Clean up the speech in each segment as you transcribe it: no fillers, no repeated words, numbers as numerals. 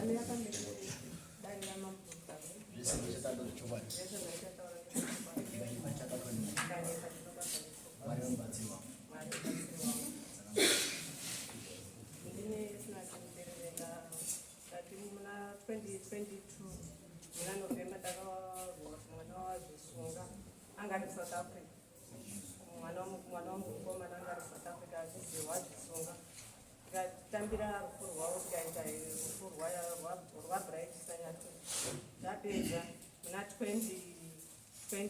Ndamira pamberi pedare ramambo Mugabe. Zvese zvichataura zvechokwadi. Zvese zvaichataura ndezvechokwadi. Ndikanyima chakabatwa nemhuri. Ndikanyima chinobatwa nechokwadi. Mwari vamubatsiri wangu. Mwari mubatsiri wangu. Ndine Sinati Mupererenga ndati muna 2022 muna November ndakarwa kuti mwana wazvisunga anga ari kuSouth Africa. Mwana wangu mukomana anga ari kuSouth Africa achizi wazvisunga. Tikatambira rufu rwavo tikaita rufu rwaBright Sanyatwe. Tapedza muna 2024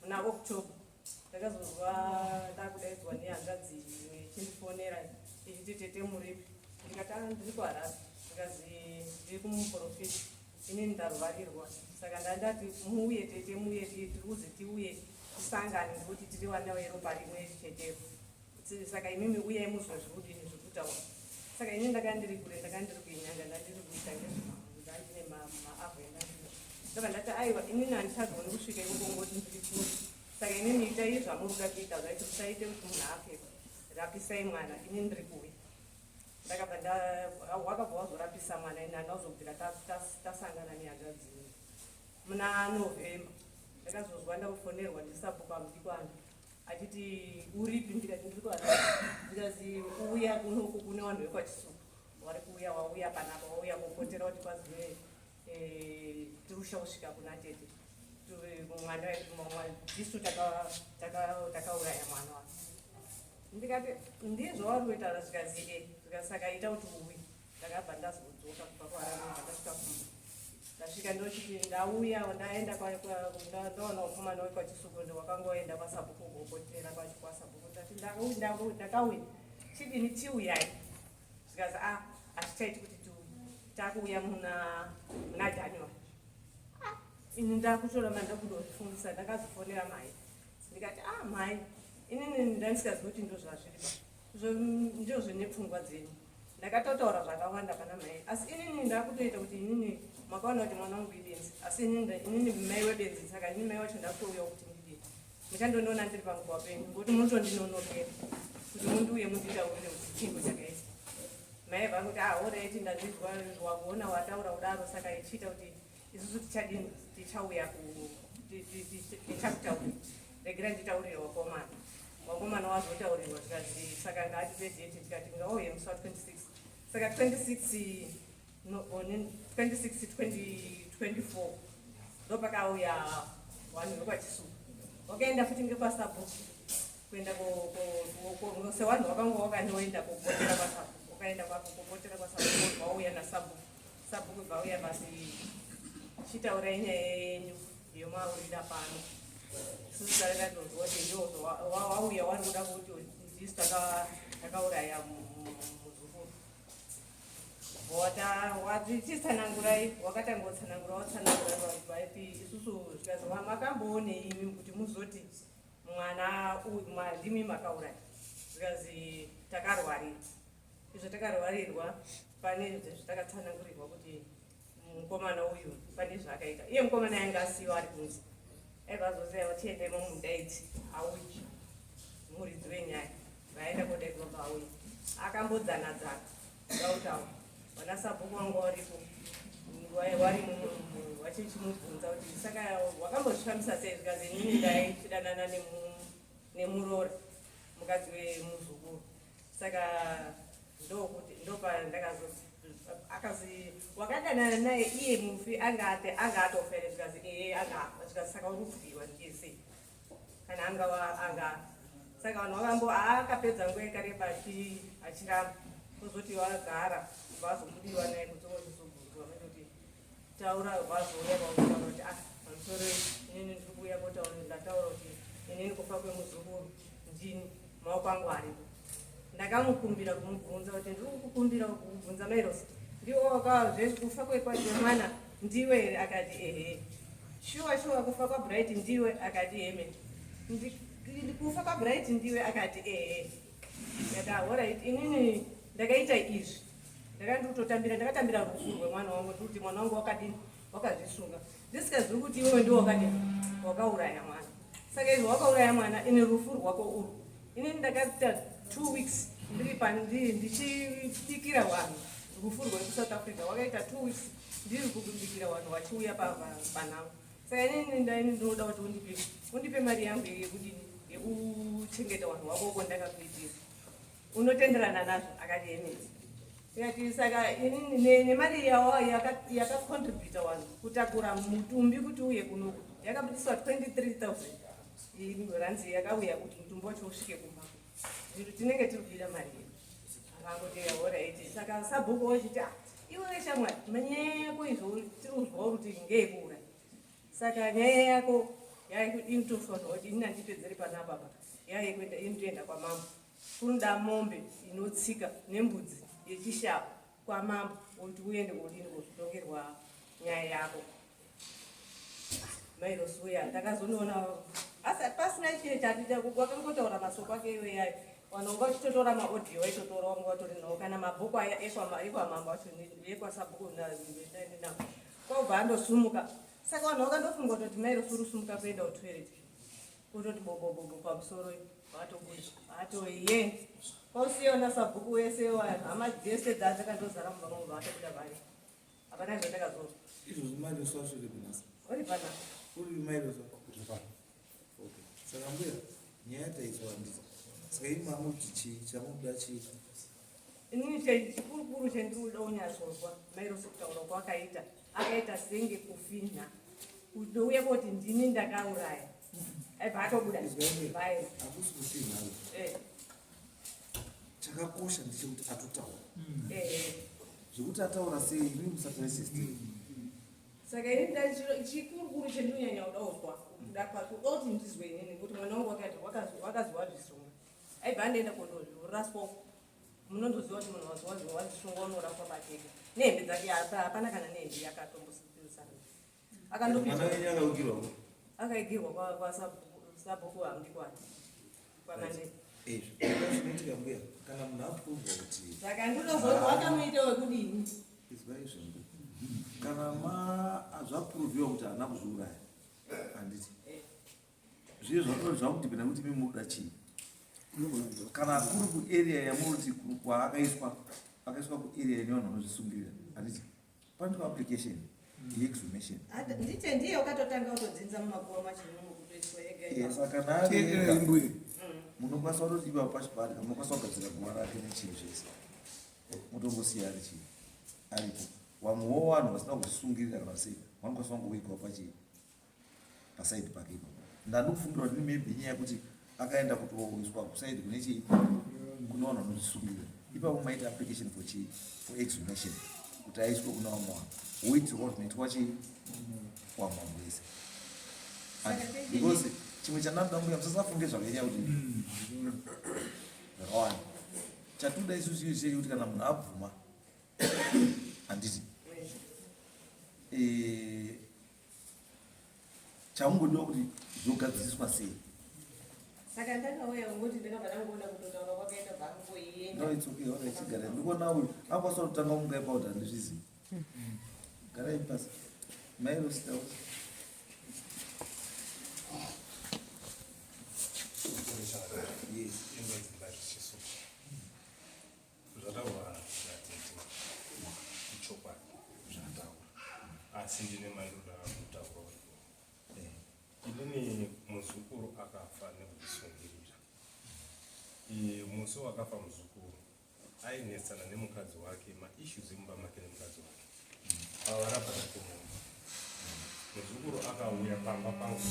muna October ndakazonzwa ndakudaidzwa nehanzvadzi ichindifonera ichiti tete muripi ndikati ah, ndiri kuHarare ndikazi ndiri kumuprofita inini ndarwarirwa saka ndandati muuye tete muuye tiri kuzi tiuye tisangane nekuti tiri vana veropa rimwe chetepo saka imimi uyai muzwe zvirikudini zvirikutaura saka ini ndakanga ndiri kure ndakanga ndiri kuinyanga ndandiri kuita ngezvandine maavhu endandine ndobva ndati aiwa inini handichagoni kusvika ikoko ngoti ndiri kure saka inini itai zvamuri kuda kuita zvacho musaite kuti munhu afepa rapisai mwana inini ndiri kuuya ndakabva wakabva wazorapisa mwana ini handina kuzobvira tasangana nehanzvadzi muna November ndakazozwa ndakufonerwa ndisabhuku amudikwana achiti uripi ndikati ndiri kuHarare ndikazi uya kunoku kune vanhu vekwaChisuku vari kuuya wauya panapa wauya kopotera kuti kwazive eh, tirusha kusvika kuna tete mwana tisu takauraya mwana wake ndikati ndizvo wari kuitaura zvikazi e zvikati saka ita kuti uuye ndakabva ndazodzoka kubva kuHarare ndobva ndasvika kumba ndasvika ndochiti ndauya ndaenda ndaona mukomana wekwaChisuku wakanga waenda kwasabhuku kugopotera kwacho kwasabhuku ndati ndakauya chidini chiuyai zvikazi a ah, hazvichaiti kuti tiuye takuuya muna muna January ah, ini ndakutora mandakudozvifungisa ndakazofonera mai ndikati a ah, mai inini ndandisikazivi kuti ndozvazviri pa ndizvo zvine pfungwa dzenyu ndakatotaura zvakawanda pana mai asi inini ndakutoita kuti inini makaona kuti mwana wangu ibenzi asi inini mai webenzi saka inini mai wacho ndakutouya kuti ndidii muchandondiona ndiri panguva penyu ngokuti munotondinonokera kuti mundiuye munditaurire kuti chingo chakaita mai vangu kuti ahoraiti ah, ndazvinzwa wakuona wataura kudaro saka ichiita kuti isusu tichadini tichauya tichakutaurira regera nditaurire wakomana wakomana wazotaurirwa tikazi saka ngaatipe date tikati ngauye musi wa 26 saka 26 no, 26 2024 ndopakauya vanhu vekwaChisuku wakaenda futi ngekwasabhuku kuenda sevanhu vakanga wakandoenda kopotera kwasabhuku wakaenda kopotera kwasabhuku vauya nasabhuku Sabhuku vauya basi chitaurai nyaya yenyu yomaurira pano isusu tarega tonzwa kuti ndio wauya wari kuda kuti ndisu takauraya muzukuru wachitsanangurai wakatanga kutsanangura watsanangura vaiti isusu zvikazi makamboonei imi kuti muzoti mwana uyu ndimi makauraya zvikazi takarwarira izvo takarwarirwa pane zvatakatsanangurirwa kuti mukomana uyu pane zvaakaita iye mukomana yanga asiwa ari kunze aibva azoziva vachienda imo mudaiti auyi muridzi wenyaya vaenda kodaidzwa paauya akambodzanadzana dautaura vana sabhuku vanga varipo vari vachichimubvunza kuti saka wakambozvifambisa sei zvikazi inini ndaichidanana nemuroora mukadzi wemuzukuru saka ndokuti ndopandakazo akazi wakadanana naye iye mufi anga ate anga atofere zvikazi ee anga afa zvikazi saka uri kubviwa ndiye sei kana anga anga saka vanhu vakambo akapedza nguva yakareba achiramba kuzoti vagara vazobudiwa naye kuti vozozobvunzwa kuti taura vazouya vautaura kuti ah pamusoro inini ndiri kuuya kotaura ndataura kuti inini kufa kwemuzukuru ndini maoko angu aripo ndakamukumbira kumubvunza kuti ndiri kukukumbira kukubvunza mairosi ndiwo wakazvekufa kwemwana ndiwe here akati ehe shuwa shuwa kufa kwaBright ndiwe akati heme kufa kwaBright ndiwe akati ehe ndati alright inini ndakaita izvi ndakandikutotambira ndakatambira rufu rwemwana wangu ndikuti mwana wangu wakadini wakazvisunga ndisikazivi kuti iwewe ndiwo wakadini wakauraya mwana saka izvo wakauraya mwana ine rufu rwako urwu inini ndakaita 2 weeks ndiri pandii ndichibikira vanhu. Rufu rwekuSouth Africa wakaita 2 weeks ndiri kubikira vanhu vachiuya panhau. Saka inini ndaini ndinoda kuti undipe mari yangu yekudini, yekuchengeta vanhu wako uko ndakakuitira. Unotenderana nazvo? Akati emeti. Tikati saka inini nemari yawa yakacontributa vanhu kutakura mutumbi kuti uye kunoku, yakabudiswa 23,000 rands yakauya kuti mutumbi wacho usvike kumba. Tinenge tiri kuida mari yedu. Akangoti alright. Saka sabhuku wachiti, "Ah, iwewe shamwari, manyaya yako izvo tiri kuzwa kuti ngeyekuuraya. Saka nyaya yako inotofanirwa kuti ini handipedzeri panapapa, yaikuenda inotoenda kwamambo. Kunoda mombe inotsika nembudzi yechishavo kwamambo kuti uende kodini, kozotongerwa nyaya yako." Mairosuya ndakazonoona asi pasina chie chatita, wakangotaura masoko ake iwe yayo. Vanhu vanga vachitotora maaudio, vaitotora, vanga vatori nawo kana mabhuku aya ekwamambo acho, ekwasabhuku nawo. Kwabva andosumuka. Saka vanhu vakandofunga kutoti Mairosu rusumuka kuenda kutoilet, kutoti bobobobo pamusoro, vatobuda, vatoye kwausiyaona sabhuku wese, hama dzese dzadzakandozara mumba mangu, vatobuda vari hapana zvatakazozwa. Izvozvo Mairosu asvike kunasa? Uri pana. Uri Mairosu? Okay, saka mbuya, nyaya taizowandisa. Saka imi mamuti chii chamunoda, chii? Inini chikurukuru chendinoda kunyatsozwa Mairosi kutaura kwakaita, akaita senge kufinha kutouya kuti ndini ndakauraya, aibva atobuda. Izwa. Vai. Hakusi kufinha. Chakakosha ndechekuti atotaura. Zvekuti ataura sei, imi musatarisiste. Saka ini chikurukuru chendinonyanya kuda kuzwa, kuda kuda kuti ndizwe inini kuti mwana wangu wakati wakazi wazvisunga, aibva andoenda kondoraswa. Munondoziva kuti munhu wazvisunga unoraswa pateke nehembe dzake. Hapana kana nehembe yakatombosara. Mwana Akandopinda. wenyu akaugirwa? Akaigirwa kwasabhuku Hamdikwani, kwaMandeni. Izvo zvinoitika mbuya, kana munhu apuruvha kuti Saka ndinozoti wakamuita wekudini? Izwa izvo, kana ma zvapuruvhiwa kuti haana kuzviuraya, handiti? Zviye zvakudhipenda kuti imi munoda chii. Kana kuri kuarea yamunoti kwaakaiswa, akaiswa kuarea ine vanhu vanozvisungirira, handiti? Panoitwa application yeexhumation. Ndiche ndiye wakatotanga kutodzinza mumakuva machimumu kutoiswa ega. Saka kana ari Teerera, ega, imbuye. Munokwanisa kutoti ipapo pachibharika munokwanisa kugadzira guva rake nechii zvese, mutongosiya ari chii, aripo. Vamwewo vanhu vasina kuzvisungirira kana sei vanokwanisa kungovigwa pachii, paside pake ipapo. Ndandikufungira kuti maybe inyaya yekuti akaenda kutoiswa kuside kune chii, kune vanhu vanozvisungirira. Ipapo maita application for chii, for exhumation, kuti aiswe kuna vamwe vanhu, woitirwa zvinoitwa chii, wamwe vanhu vese. Because chimwe chandanoda, mbuya, musasafunge zvakanyanya kuti zvakawanda. Chatoda isusu iyo chei, kuti kana munhu abvuma, handiti? Chaungodiwa kuti zvogadziriswa sei. Saka ndakauya ngoti ndakabva ndangoona kutotaura kwakaita bvangoienda. No, it's okay. Ona, chigara. Ndikuona uyu akwanisa kutanga kumuka ipa kuti handizvizivi. Garai pasi, mairositawo. Yes. Zvataurwa natete ichokwadi zvataura, asi ndine mandoda kutaurawo. Inini muzukuru akafa nekuzvisungirira. Musi wakafa muzukuru ainetsana nemukadzi wake, maissues emumba make nemukadzi wake, avaramba nakumumba. Muzukuru akauya pamba pangu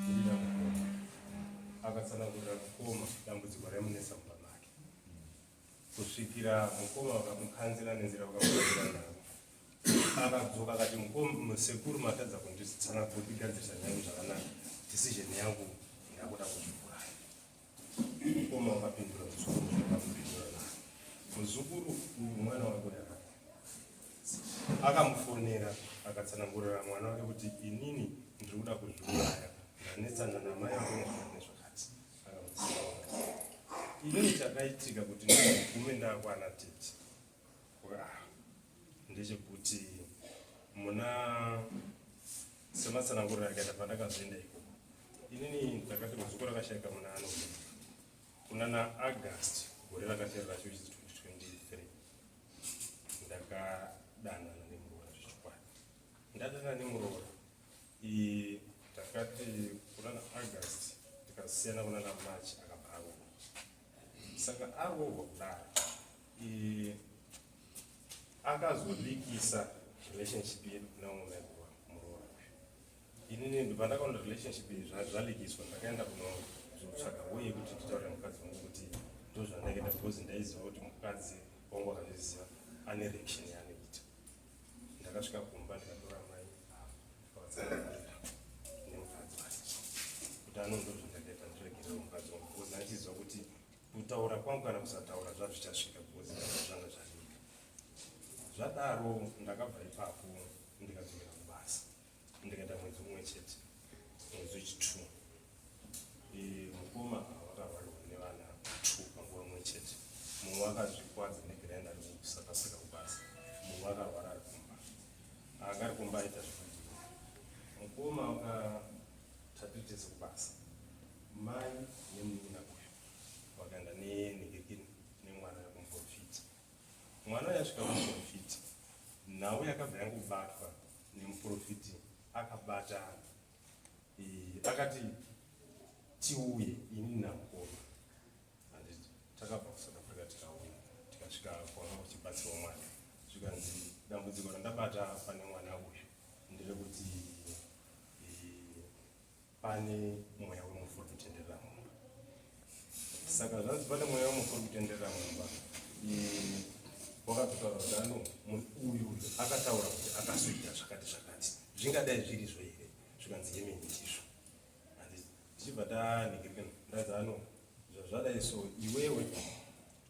ndina mukoma, akatsanangurira mukoma dambudziko raimunetsa mumba make, kusvikira mukoma vakamukanzira nenzira vakamukanzira navo. Akadzoka akati, "Mukoma, sekuru matadza kunditsana kundigadzirisa nyaya zvakanaka. Decision yangu, ndakuda kuzviuraya." Mukoma wakapindura muzukuru zvakamupindura naye. Muzukuru uyu mwana wake uyu akamufonera, akatsanangurira mwana wake kuti inini ndiri kuda kuzviuraya, ndanetsana namai vangu nezvakati nezvakati. Akamutsiura. Inini chakaitika kuti ndigume ndakwana tete ndechekuti muna sematsananguriro akaita pandakazoenda ikoko, inini ndakati muzukuru akashaika muna November, kuna naAugust gore rakatera racho, which is 2023. Ndatana nemuroora, takati kunana August, tikasiyana kunana March, akabva arohwa. Saka arohwa kudaro, akazolikisa relationship yedu kuna umwe muroora uyu. Inini pandakaona relationship iyi zvalikiswa, ndakaenda kunozotsvaga way yekuti nditaure mukadzi wangu kuti ndo zvandakaita, because ndaiziva kuti mukadzi wangu akazviziva ane reaction yaanoita. Ndakasvika kumba, ndikatora mai, ndikavatsanangurira nemukadzi wake kuti ano ndo zvandakaita, ndiregerera mukadzi wangu, because ndachiziva kuti kutaura kwangu kana kusataura zvazvichasvika, because zvanga zvalika. Zvadaro, ndakabva ipapo, ndikadzokera kubasa, ndikaita mwedzi umwe chete. Mwedzi wechi2, mukoma vakarwarirwa nevana two panguva imwe chete. Mumwe akazvikwadza negrinder ari kuSouth Africa kubasa, mumwe akarwara ari kumba. Anga ari kumba aita zvekudii. Mukoma wakatapitese kubasa, mai nemunin'ina uyu vakaenda nenhingirikini nemwana kumuprofita. Mwana uyu asvika kumuprofita, nhau yakabva yangobatwa nemuprofiti. Akabata, akati tiuye ini namukoma. Handiti takabva kuSouth Africa, tikauya, tikasvika kwanga kuchibatsirwa mwana. Zvikanzi dambudziko randabata pane mwana uyu nderekuti pane mweya wemufu uri kutenderera mumba. Saka zvanzi pane mweya wemufu uri kutenderera mumba, wakatotaura kuti ano uyu uyu akataura kuti akazoita zvakati zvakati, zvingadai zvirizvo here? Zvikanzi yemene ndizvo. Tichibva tanhingirikana, ndazi ano zvazvadai, so iwewe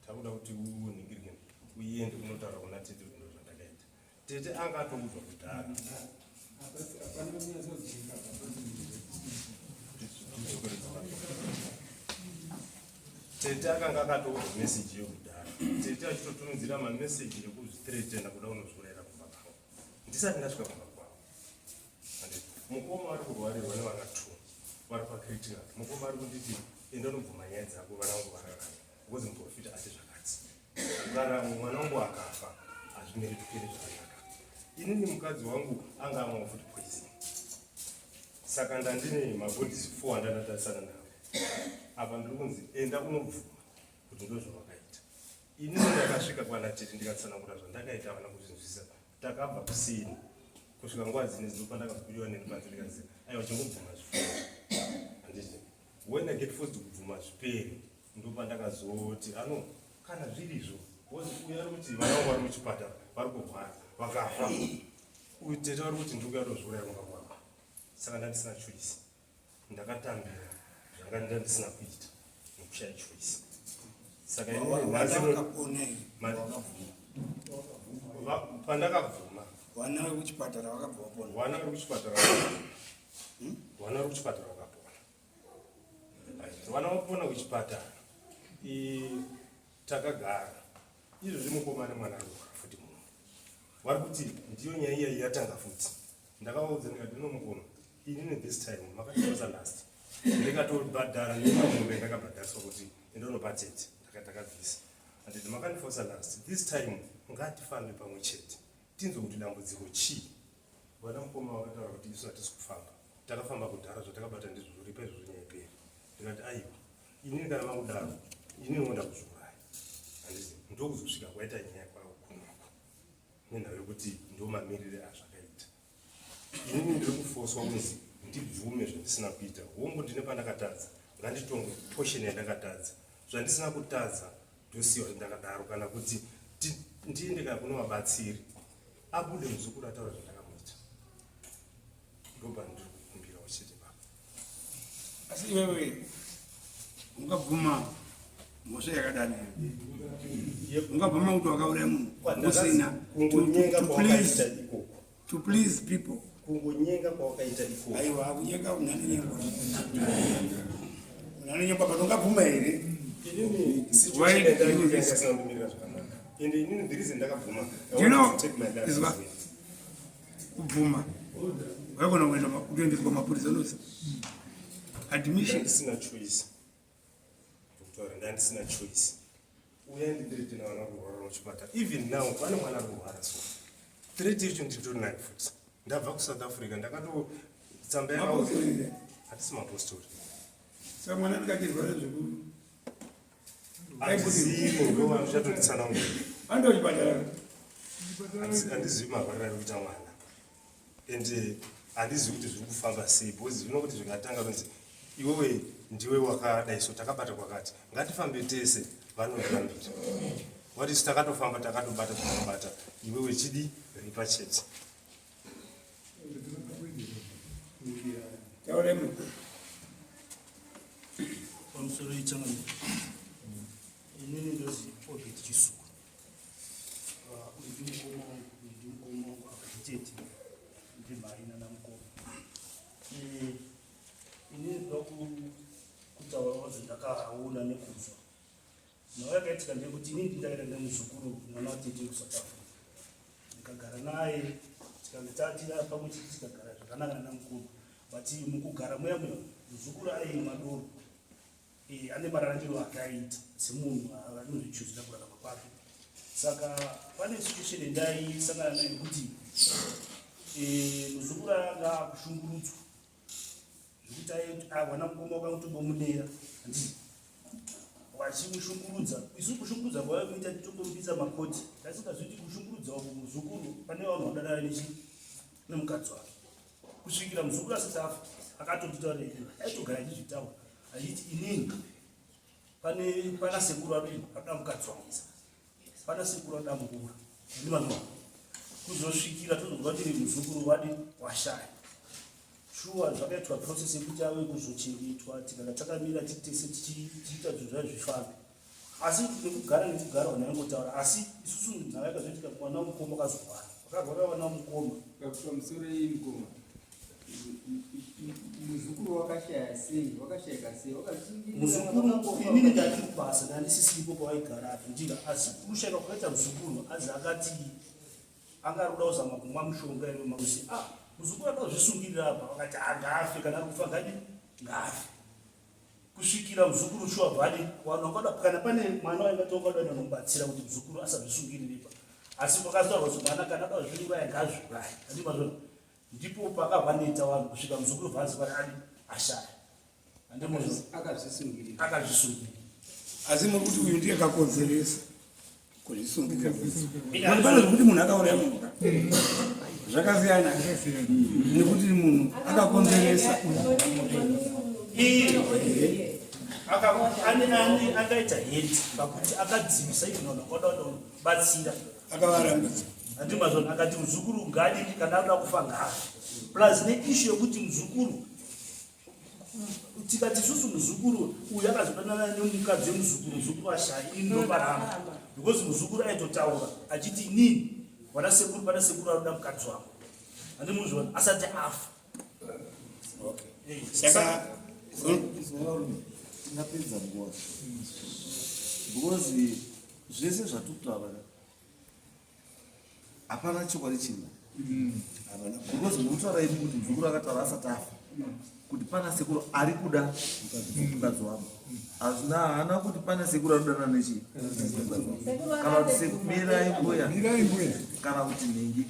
takuda kuti unhingirikana, uende unotaura kuna tete kuti ndo zvandakaita. Tete anga atoudzwa kudhara. Hapana kunyatsojeka. Tete akanga akatoudzwa meseji yekudhara, tete achitotumidzira mameseji ekuzvithreatena kuda unozviurayira kumba kwavo ndisati ndasvika kumba kwavo. Handiti mukoma ari kurwarirwa nevana two, vari pacritical. Mukoma ari kunditi enda unobvuma nyaya dzako, vana vangu vararame, because muprofita ati zvakati, kana mwana wangu akafa hazvimiri tupere zvakanaka. Inini mukadzi wangu anga amwa futi poison, saka ndandine mabodies four andandatarisana nawo. Apa ndiri kunzi enda unobvuma kuti ndo zvawakaita. Inini ndakasvika kwana tete, ndikatsanangura zvandakaita, havana kuzvinzwisisa. Takabva kusini kusvika nguva dzine dzino pandakazobudiwa neni panze, ndikanzi aiwa, chingobvuma zvifuo. Handiti when I get forced kubvuma zviperi, ndopandakazoti ano kana zvirizvo, because uyu ari kuti vana vangu vari muchipatara vari kurwara, vakafa. Uyu tete vari kuti ndiri kuya tozviuraya kumba kwako. Saka ndandisina choice, ndakatambira zvanga ndandisina kuita nekushaya choice. Saka inini nhasi Vakapona here? Pandakabvuma. Vana vekuchipatara vakabva vapona? Vana vari kuchipatara, vana vari kuchipatara vakapona. Vana vapona kuchipatara, takagara izvozvi. Mukoma nemwana ari kurwara futi muno, vari kuti ndiyo nyaya iya yatanga futi. Ndakavaudza ndikati, no mukoma, inini this time makatirosa last, ndikatobhadhara nemamombe ndakabhadhariswa kuti endonopa tete, ndakatakabvisa. Anditi makandifosa last, this time ngatifambe pamwe chete tinzwe kuti dambudziko chii. Vana mukoma vakataura kuti isu hatisi kufamba, takafamba kudhara, zvatakabata ndizvo, zvoripa izvozvo, nyaya iperi. Ndikati aiwa, inini kana makudaro inini ngoda kuzviuraya. Handiti ndokuzosvika kwaita nyaya kwavo kunoko nenhau yekuti ndo mamirire azvakaita. Inini ndiri kufoswa kunzi ndibvume zvandisina kuita. Hongu, ndine pandakatadza, nganditongwe portion yandakatadza. Zvandisina kutadza ndosiyiwa ndakadaro, kana kuti ndiende kana kuno vabatsiri, abude muzukuru ataura zvandakamuita. Ndobva ndiri kukumbirawo chete, baba. Asi iwewe ungabvuma mhosva yakadani? Ungabvuma kuti wakauraya munhu usina Kungonyenga kwawakaita ikoko. To please people? Kungonyenga kwawakaita ikoko. Aiwa, kunyenga, unanonyengwa, unanonyengwa, but ungabvuma here? Inini Why do you risk? situation kundimirira zvakanaka, ende inini the reason ndakabvuma, I Do you wanted know, to take my life. Izwa, kubvuma waigona kuenda kutoendeswa mapurisa unozi admission. Ndandisina choice, kutaura ndandisina choice. Uya ndithreatena vana kurwara muchipatara. Even now pane mwana ari kurwara, so threat yacho nditori nayo futi. Ndabva kuSouth Africa ndakato tsamba Mapostori. Hatisi mapostori. Saka mwana ndikachirwara zveku Handizivi ndo vanochatonditsanangura. Ando chipatara. Handizivi marwariro ari kuita mwana and handizivi kuti zviri kufamba sei, because zvinokuti zvikatanga kunzi iwewe ndiwe wakadai, so takabata kwakati, ngatifambe tese, vanorambira wati isu takatofamba, takatobata takabata, iwewe chidi ripa chete. Taura mukuru. Pamusoro ichangamire, inini ndozi Obert Chisuku. Ah, uyu ndimukoma wangu, uyu ndimukoma wangu, apa nditete, ndimhai nanamukoma. Inini ndoda kutaurawo zvandakaona nekunzwa. Nhau yakaitika ndeyekuti inini ndakaenda nemuzukuru, mwana watete, kuSouth Africa, ndikagara naye, tikange tatira pamwe chete, tikagara zvakanaka nanamukoma. But mukugara muya muya, muzukuru aimwa doro. Ane mararamiro ake aiita semunhu anozvichuzira kurarama kwake. Saka pane situation yandaisangana nayo yekuti muzukuru anga akushungurudzwa zvekuti awana mukoma wakamutombomunera, handiti, vachimushungurudza. Isu kushungurudza kwave kuita titombomupinza makoti, tasingazviti kushungurudza uku muzukuru pane vanhu vadanana nechi nemukadzi wake, kusvikira muzukuru asati afa akatonditaurira, aitogara achizvitaura achiti, "Inini pane pana sekuru adini anoda mukadzi wangu, pana sekuru anoda mukura." Ndimazvo kuzosvikira tozonzwa kuti muzukuru wadi washaya. Shuwa zvakaitwa process yekuti ave kuzochengetwa, tikanga takamira titese tichiita zvinhu zvayo zvifambe. Asi nekugara nekugara vanhu vaingotaura, asi isusu nhau yakazoitika, mwana wamukoma akazorwara, vakarwara vana vamukoma. Pamusoro iyi mukoma, muzukuru wakashaya sei? Wakashayika sei? Wakazvisungirira? Muzukuru, inini ndandiri kubasa, ndandisisipo pawaigara apo ndika, asi kushayika kwakaita muzukuru, azi akati anga ari kuda kuzama kumwa mushonga iro makusi. Ah, muzukuru ada kuzvisungirira apa, vakati, "Ah, ngaafe, kana ari kufa ngadi ngaafe." Kusvikira muzukuru shuwa bvadi vanhu vakada, kana pane mwana waingati wakada nomubatsira kuti muzukuru asazvisungirire pa, asi kwakazotaurwa kuti mwana kana ada kuzviuraya ngaazviuraye, handimazvona? Ndipo pakabva vanhu kusvika muzukuru bvanzi kwati adi ashaya, handimazvona? Akazvisungirira. Akazvisungirira. Asi muri kuti uyu ndiye kakonzeresa kuzvisungirira? Kuti pane zvekuti munhu akauraya munhu ka, zvakasiyana nekuti munhu akakonzeresa. Ane angaita heti pakuti akadzivisa even vanhu vakada kubatsira. Akavarambidza. Handimazvona? Akati muzukuru ngadi kana akuda kufa ngaafe. Plus neissue yekuti muzukuru, tikati isusu muzukuru uyu akazodanana nemukadzi wemuzukuru, muzukuru ashaya, ini ndoparamba, because muzukuru aitotaura achiti, "Inini vana sekuru, pana sekuru anoda mukadzi wangu." Handimuzvona? Asati afa. Saka Varume, tingapedza nguva because zvese zvatiri hapana chokwadi chimwe, because mukutaura imi kuti muzukuru akataura asati afa kuti pana sekuru ari kuda mukadzi wangu, hazvina haana kuti pana sekuru ari kudana nechii mukadzi wangu, kana kuti mirai mbuya. Mirai mbuya. Kana kuti nhingi.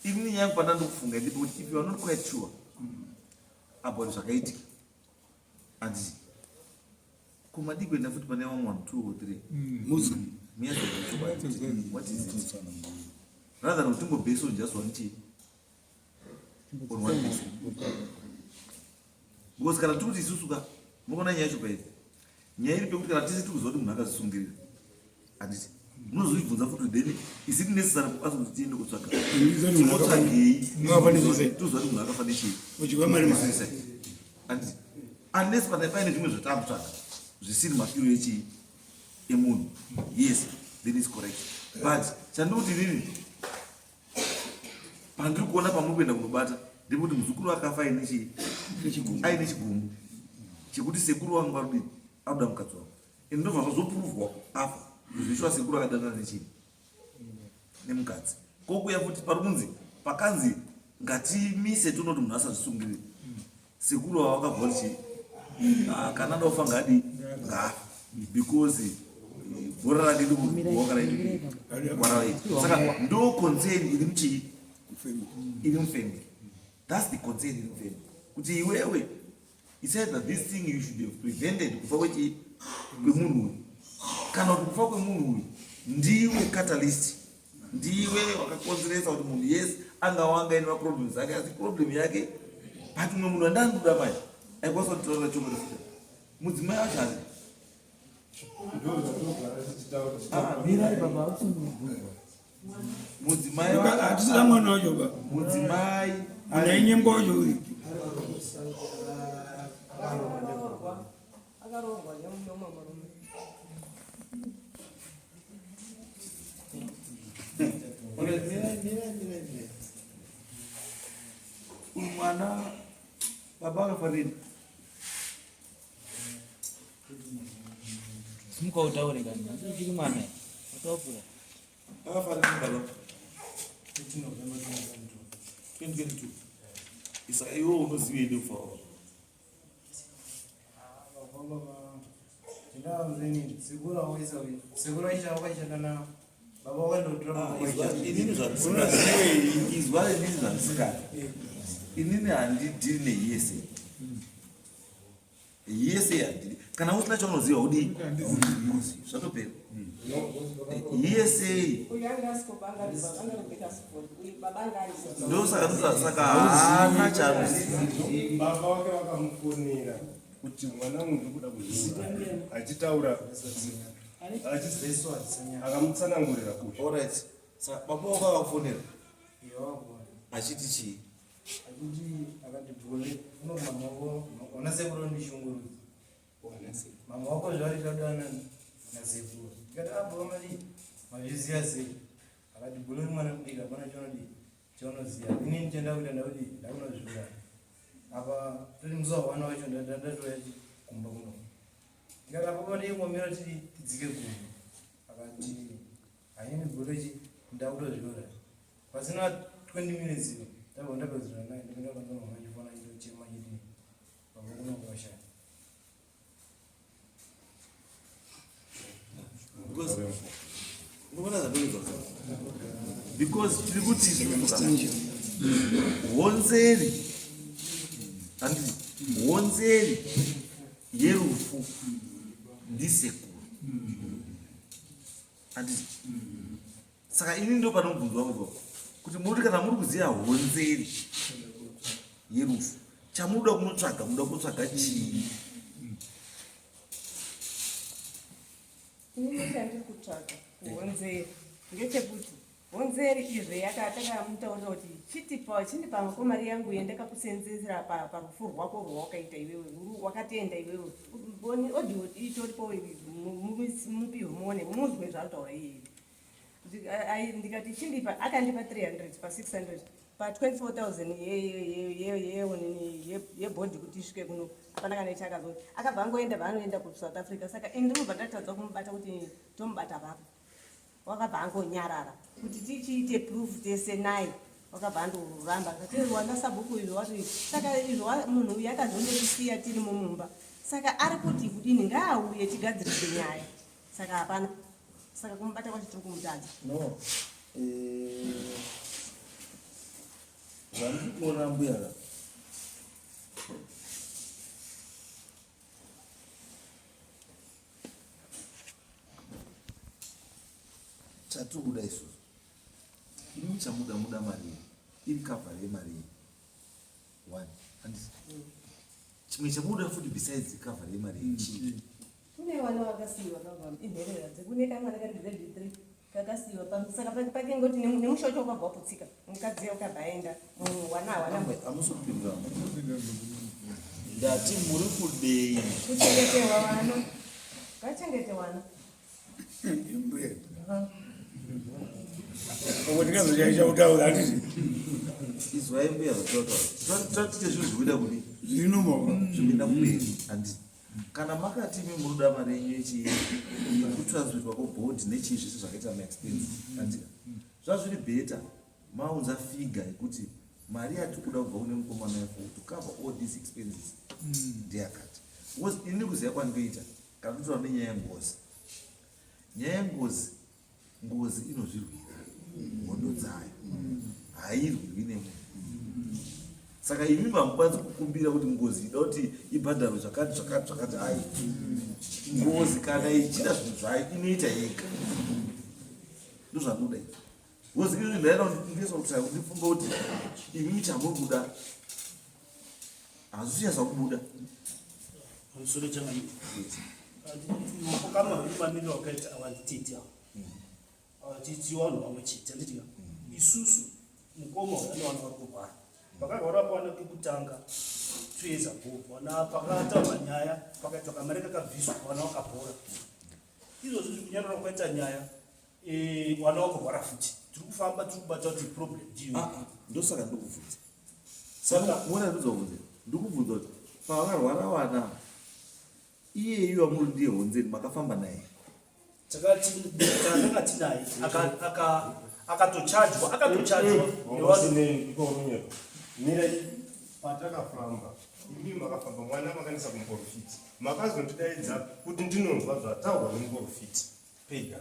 Ini yangu pandandikufunga ndipo kuti if you are not quite sure about zvakaitika, handiti kumadii kuenda futi pane vamwe vanhu two or three Muzwa. munyatsokuti what is it, rather than kuti tingobase on just one chii, on one person? Because kana tiri kuti isusu ka, munoona nyaya yacho pairi, nyaya iri pekuti kana tese tiri kuziva kuti munhu akazvisungirira, handiti munozoibvunza futi, then is it necessary kukwanisa kuti tiende kutsvaga? Tinotsvagei? Munhu akafa nesuicide. Toziva kuti munhu akafa nechii? Uchibva mari mari. Suicide, handiti? Unless pana paine zvimwe zvataakutsvaga zvisiri mafiro echii emunhu, yes, then is correct. But chandikuti inini pandiri kuona pamuri kuenda kunobata ndepekuti muzukuru akafa aine chii, aine chigumbu chekuti sekuru wangu arudini aruda mukadzi wangu, and ndobva zvazopuruvhwa afa zvishuwa sekuru akadanana nechii nemukadzi. Kokuya futi pari kunzi pakanzi ngatimise tonoti munhu asazvisungirire, sekuru ava vakabva kuti chii? Ah, kana ada kufa ngadi ngaafe, because Bhora rake ndikuwakaraiti. Saka ndo concern iri muchii, iri mufamily. That's the concern iri mufamily, kuti iwewe, it's either this thing you should have prevented, kufa kwechii, kwemunhu uyu, kana kuti kufa kwemunhu uyu ndiwe catalyst, ndiwe wakakonzeresa kuti munhu, yes, anga wanga ine maproblems ake, asi problem yake. But umwe munhu andandoda manje aikwanisa kutaurira chokwadi futi, mudzimai wacho ari Mirai baba. Mudzimai Hatisina mwana wacho ba. Mudzimai. Munhu ainyengwa wacho uripi? Akaroorwa neumwe murume. Mirai, mirai, mirai, mirai. Uyu mwana, baba akafa rini? Simuka utaure kani. Uchiri mwana. Utopura. Akafa rini baba? 2022. Saka iwe unoziva ide kufa kwavo? Sekuru aisha wakashanda na baba wakandotora. Inini zvandisingadi, izwa, inini zvandisingadi, inini handidhiri neyese yese, handidi. Kana usina chaunoziva, udii? Zvatopera yese. Uyu anga asikopa, anga ari kuBakersford. Uyu baba anga ari. Ndosaka, saka haana chaanoziva. Baba wake vakamufonera kuti mwana wangu ndiri kuda kuzviuraya, achitaura akamutsanangurira kuti Alright, saka baba wako akakufonera achiti chii? Achiti akati bhule uno mama wako ona sekuru ndishungurudza mama wako zvari tadana nasekuru. Ndikati abva madi mazviziva sei? Akati bhule uri mwana mudiki, hapana chaunodii chaunoziva. Inini chandava kuita ndakuti ndakunozviuraya. Apa toti musi wawana wacho ndatouya kumba kuno. Ndikati apa pandingomira tidi tidzike kumba. Akati haini bhurechi ndakutozviuraya. Pasina 20 minutes iyo ndabva ndapedzerana naye. Ndapinda panza mama achifona achitochema achiti baba kuno kwashaya. Because unoona zvandinoedza kutaura, because tiri kuti honzeri, handiti? Honzeri yerufu ndisekuru, handiti? Saka ini ndo pane mubvunzo wangu ipapo, kuti muri, kana muri kuziva honzeri yerufu, chamunoda kunotsvaga, munoda kutsvaga chii? Inini chandiri kutsvaga kuhonzeri ngechekuti honzeri izve yakatamutaurira kuti chitipa, chindipa mari yangu yandakakusenzesera parufu rwako rwawakaita iwewe, wakatenda iwewe. Audio itoripo, mupiwe muone, muzwe zvaanotaura iyeye. Ndikati chindipa, akandipa 300 pa600 pa24 000 yebody kuti isvike kuno. Hapana kana ichakazoti akabva angoenda, vaanoenda kuSouth Africa. Saka ini ndinobva ndatadza kumubata kuti tomubata papo. Wakabva angonyarara kuti tichiite proof tese naye, wakabva andoramba. Akati wana sabhuku izvo wati. Saka izvo munhu uyu akazondotisiya tirimo mumba. Saka ari kuti kudini? Ngaauye tigadzirise nyaya. Saka hapana, saka kumubata kwacho tiri kumutadza. No, zvandiri kuona, mbuya ka, chatiri kuda isusu, imi chamuda, muda mari iri cover yemari one, handiti? Chimwe chamuda futi besides cover yemari chii? Kune vana vakasiyiwa kavam inherera, dzekune kamwana kari grade 3 kakasiyiwa. Saka pake ngoti nemusha wacho wakabva waputsika, mukadzi wakabva aenda, wana hawana. Hamusi kupindura. Ndati muri kudei? Kuchengeterwa vana, vachengete vana. Mbuya, pamwe ndingazochaisha kutaura, handiti? Izwai mbuya zvatotaura. Tatite zvinhu zvikuita kudii? Zviri normal. Zvikuenda kumberi, handiti? Kana makati imi munoda mari yenyu yekutransportwa kwebody nechii, zvese zvakaita maexpense, handika? Zvazviri better maunza figure yekuti mari yatiri kuda kubva kune mukomana for to cover all these expenses ndeyakati, because ini kuziva kwandinoita, kana totaura nenyaya yengozi. Nyaya yengozi, ngozi inozvirwira hondo dzayo, hairwiwi nemunhu. Saka imi hamukwanisi kukumbira kuti ngozi ida kuti ibhadharwe zvakati zvakati zvakati. Ai, ngozi kana ichida zvinhu zvayo inoita yega. Ndozvandoda izvo. Ngozi ino ndaida ndinesa kuti ndifunge kuti imi chamuri kuda hazvichasa kubuda. Pamusoro changamire. Ukama hwedu mamiriro wakaita awandititi awo. Awatiti vanhu vamwe chete handiti ka? Isusu mukoma uyu anowana vari kurwara. Vakarwara pawana kekutanga 2 years ago. Vana pakataurwa nyaya pakaitwa kamari kakabviswa vana vakapora. Izvozvi zvikunyarara kwaita nyaya vana vakurwara futi. Tiri kufamba tiri kubata kuti problem ndiyo. Ah, ah, ndosaka ndokubvunza. Saka mona ndozobvunza. Ndikubvunza kuti pavakarwara vana iyeyu wamuri ndiye honzeni makafamba naye. Takanga tinaye akatochajwa akatochajwa nevanhu. Mira, patakafamba imi makafamba mwana makanisa kumuprofiti, makazondidaidza kuti ndinonzwa zvataurwa nemuprofiti pega.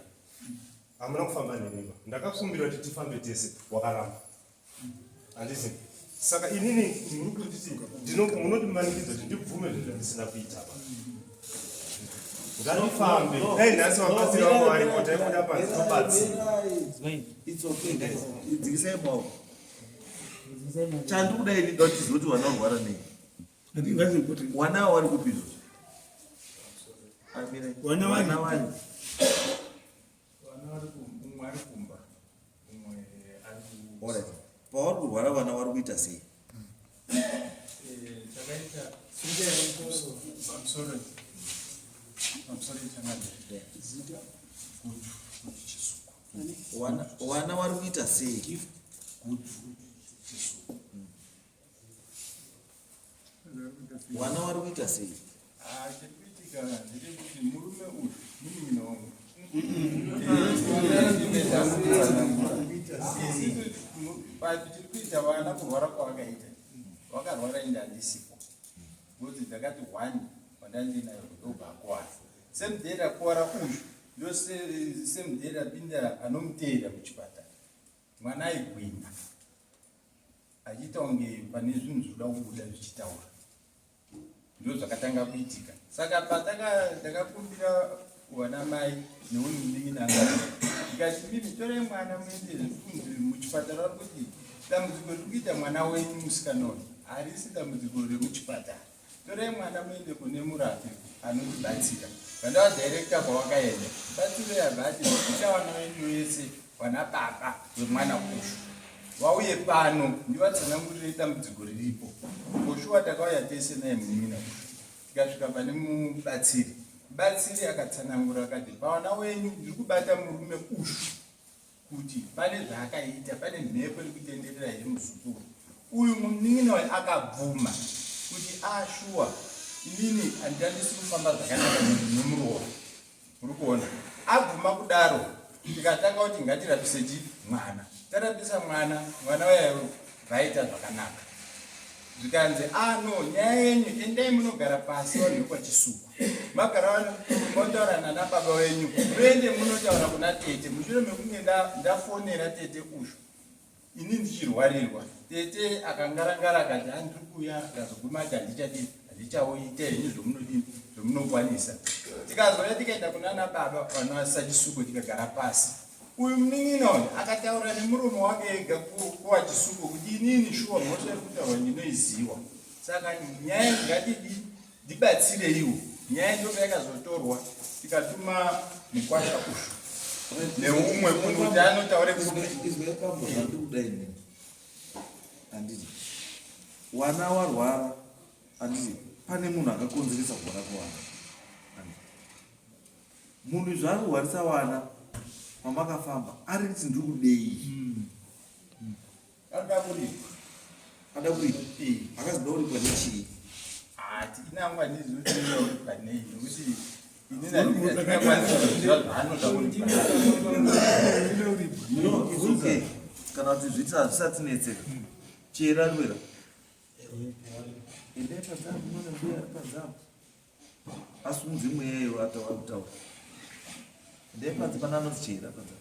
Hamuna kufamba neniba, ndakakumbira kuti tifambe tese, wakaramba, handiti? Saka inini muri kunditi munondimanikidza kuti ndibvume zvinhu zvandisina kuita pa ngatifambe. Dai nhasi vabatsiri vangu varipo, taibuda panze tobatsira. It's okay guys. Dzikisai maoko. Chandikuda ini ndoda tizive kuti vana varwara nei. I think that's important. Wana vari kupi izvozvo? Amirai. Wana vari- Wana vari. Vana vari umwe ari kumba, umwe ari ku Alright. Pavari kurwara vana vari kuita sei? Chakaita pamusoro pamusoro changamire. Gutu Chisuku. Wana vari kuita sei? Gutu. Wana vari kuita sei? Ah, chiri kuitika ndechekuti murume uyu munin'ina wangu. Chiri kuita vana kurwara kwavakaita, vakarwara inde handisipo, because ndakati one wandandinayo ndobva akuwara same day rakuwara uyu, ndo same day rapinda anomuteera muchipatara. Mwana aigwina achiita kunge pane zvinhu zvinoda kubuda zvichitaura, ndo zvakatanga kuitika. Saka pataka ndakakumbira vana mai neunhu munin'ina anga, ndikati, "Mimi, torai mwana muende kunzi muchipatara vari kuti dambudziko riri kuita mwana wenyu musikana uyu harisi dambudziko remuchipatara. Torai mwana muende kune murapi anotibatsira." Vandavadhairekta kwavakaenda, batsiro yabva ati ita vana venyu vese, vana baba vemwana uyu vauye pano ndivatsanangurire dambudziko riripo. Koshuwa takauya tese naye munin'ina uyu, tikasvika pane mubatsiri. Mubatsiri akatsanangura akati, "Pavana wenyu ndiri kubata murume uyu kuti pane zvaakaita, pane mhepo iri kutenderera yemuzukuru uyu." Munin'ina uyu akabvuma kuti ashuwa inini handandisi kufamba zvakanaka nemuroora. Uri kuona, abvuma kudaro, tikatanga kuti ngatirapise chi mwana. Tarapisa mwana, mwana uya vaita zvakanaka. Zvikanzi, "Ah no, nyaya yenyu endai munogara pasi vanhu vekwaChisuku, magara motaura nana baba wenyu, muende munotaura kuna tete." Mushure mekunge ndafonera tete ushu ini ndichirwarirwa, tete akangarangara akati, "Handiri kuuya." Akazoguma ati, "Handichadi, handichauite henyu zvomunodini zvomunokwanisa." Tikazouya tikaenda kunana baba vanoasachisuko, tikagara pasi. Uyu munin'ina uyu akataura nemuromo wake ega kuwachisuko kuti, "Inini shuwa mhosva iri kutaurwa ndinoiziwa, saka nyaya ngatidi ndibatsireiwo." Nyaya ndopa yakazotorwa, tikatuma mukwasha ushu neumwe kunoti anotaure kupi. Izwai pambo, zvandiri kuda inini, handiti wana warwara, handiti pane munhu akakonzeresa kurwara kwewana? Handiti munhu izvo ari kurwarisa wana pamakafamba ari kuti ndiri kudei? Anoda kuripwa. Ada kuripa? Akazoda kuripwa nechii? Hati inangwa ndizoti uripwa nei, nekuti inini handingakwanisi kuziva zvaanoda kuripwa. No, it's okay. Kana kuti zviti hazvisatinetseka, chera rwera, endai padzamu, mwana mbuya ari padzamu, asimudze mweya iyo ataura kutaura. Ndepanze pana anonzi chera panze.